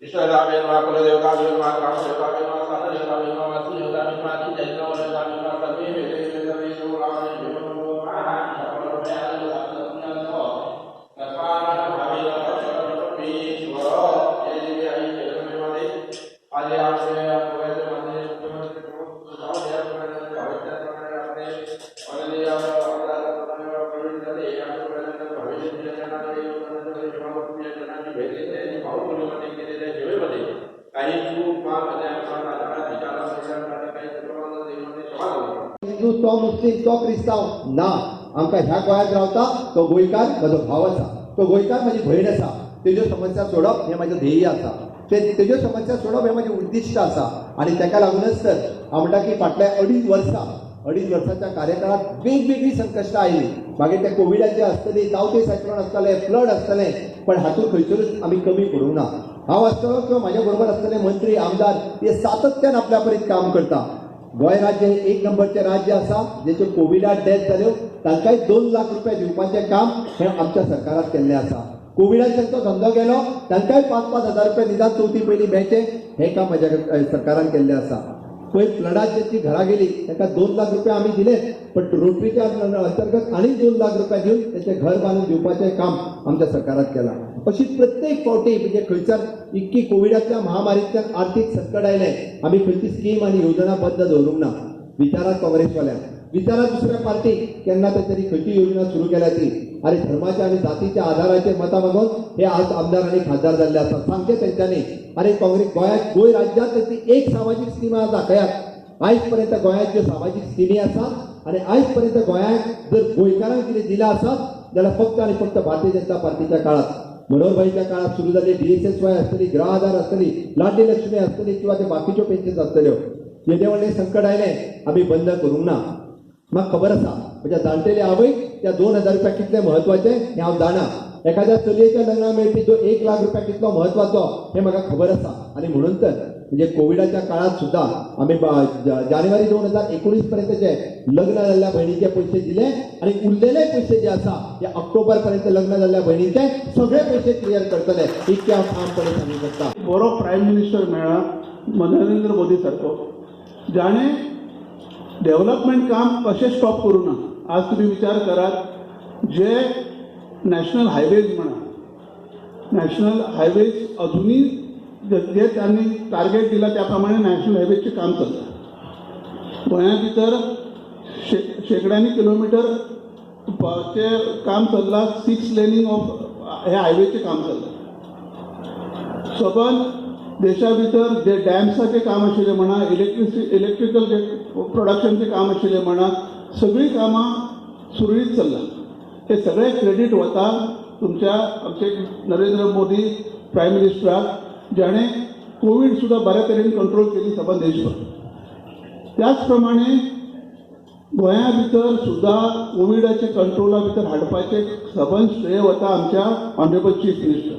इष्टदेवताभ्यो नमः, कुलदेवताभ्यो नमः, ग्रामदेवताभ्यो नमः, स्थानदेवताभ्यो नमः, वास्तुदेवताभ्यो नमः, अधिदेवताभ्यो नमः, सर्वे वेदेभ्यो नमः। हिंदू तो मुस्लीम तो क्रिस्तांव ना, आमकां ह्या गोंयांत रावता तो गोंयकार म्हजो भाव आसा, तो गोंयकार म्हजी भयण आसा, तेज्यो समस्या सोडप हें म्हाजें ध्येय आसा, तेज्यो समस्या सोडप हें म्हाजें उद्दिश्ट आसा. आनी ताका लागूनच तर हांव म्हणटा की फाटल्या अडीच वर्साच्या कार्यकाळात वेगवेगळीं संकश्टां आयलीं. मागीर ते कोविडाचे आसतली, तावते सायक्लोन आसताले, फ्लड आसतलें, पण हातूंत खंयसरूच आमी कमी पडूंक ना. हांव आसतलो किंवा म्हाज्या बरोबर आसतले मंत्री, आमदार हे सातत्यान आपल्या परीत काम करता. गोंय राज्य हे एक नंबरचें राज्य आसा, जेच्यो कोविडात डेथ जाल्यो तांकांय 2 लाख रुपया दिवपाचें काम हें आमच्या सरकारान केल्लें आसा. कोविडान तांचो धंदो गेलो तांकांय 5-5 हजार रुपया निदान चवथी पयलीं मेळचें हें काम म्हाज्या सरकारान केल्लें आसा. पयर फ्लडात जेंची घरां गेली तांकां 2 लाख रुपया आमी दिले, पण रोटरीच्या अंतर्गत आनी 2 लाख रुपया दिवन तेंचें घर बांदून दिवपाचें काम आमच्या सरकारान केलां. अशी प्रत्येक फावटी म्हणजे खंयच्यान इतकी कोविडाच्या महामारींतल्यान आर्थीक संकट आयलें, आमी खंयची स्कीम आनी योजना बंद दवरूंक ना. विचारात काँग्रेसवाल्यांक, विचारात दुसऱ्या पार्टीक, केन्ना तरी खंयची योजना सुरू केल्या ती. आनी धर्माच्या आनी जातीच्या आधाराचेर मतां मागून हे आज आमदार आनी खासदार जाल्ले आसात, सांगचें तेंच्यांनी. आनी काँग्रेस गोंयांत, गोंय राज्यांत तेंची एक सामाजीक स्किमा आसा दाखयात. आयज पर्यंत गोंयांत ज्यो सामाजीक स्किमी आसात आनी आयज पर्यंत गोंयांत जर गोंयकारांक कितें दिलां आसात जाल्यार फक्त आनी फक्त भारतीय जनता पार्टीच्या काळात, मनोहरभाईच्या काळात सुरू जाल्ली DSSY आसतली, गृह आधार आसतली, लाडली लक्ष्मी आसतली किंवा ते बाकीच्यो पेन्शन आसतल्यो. येदें व्हडलें संकट आयलें आमी बंद करूंक ना. म्हाका खबर आसा म्हज्या जाणटेल्या आवयक त्या 2000 रुपया कितले म्हत्वाचे हें हांव जाणा. एखाद्या चलयेच्या लग्नाक मेळपी तो 1 लाख रुपया कितलो म्हत्वाचो हें म्हाका खबर आसा. आनी म्हणून तर म्हणजे कोविडाच्या काळात सुद्दां आमी जानेवारी 2019 पर्यंतचे लग्न जाल्ल्या भयणीचे पयशे दिले आनी उरलेले पयशे जे आसा ते ऑक्टोबर पर्यंत लग्न जाल्ल्या भयणीचे सगळे पयशे क्लियर करतले, इतकें हांव ठामपणे सांगूंक शकता. बरो प्रायम मिनिस्टर मेळ्ळा नरेंद्र मोदी सारको, जाणें डेव्हलपमेंट काम कशें स्टॉप करूं ना. आज तुमी विचार करात, जे नॅशनल हायवेज म्हणा, नॅशनल हायवेज अजुनूय जे तांणी टार्गेट दिला त्या प्रमाणे नॅशनल हायवेजचें काम चलता. गोंया भितर शेंकड्यांनी किलोमिटर चे काम चल्लां, 6 लेनींग ऑफ हे हायवेचें काम चल्लां. सबंद देशा भितर जे डॅम्साचें काम आशिल्लें म्हणा, इलेक्ट्रिकल जे प्रोडक्शनचें काम आशिल्लें म्हणा, सगळीं कामां सुरळीत चल्लां. हे सगळें क्रेडीट वता तुमच्या आमचे नरेंद्र मोदी प्रायम मिनिस्टराक, जाणें कोवीड सुद्दां बऱ्या तरेन कंट्रोल केली सबंद देशभर. त्याच प्रमाणे गोंया भितर सुद्दां कोविडाचे कंट्रोला भितर हाडपाचें सबंद श्रेय वता आमच्या ऑनरेबल चीफ मिनिस्टर.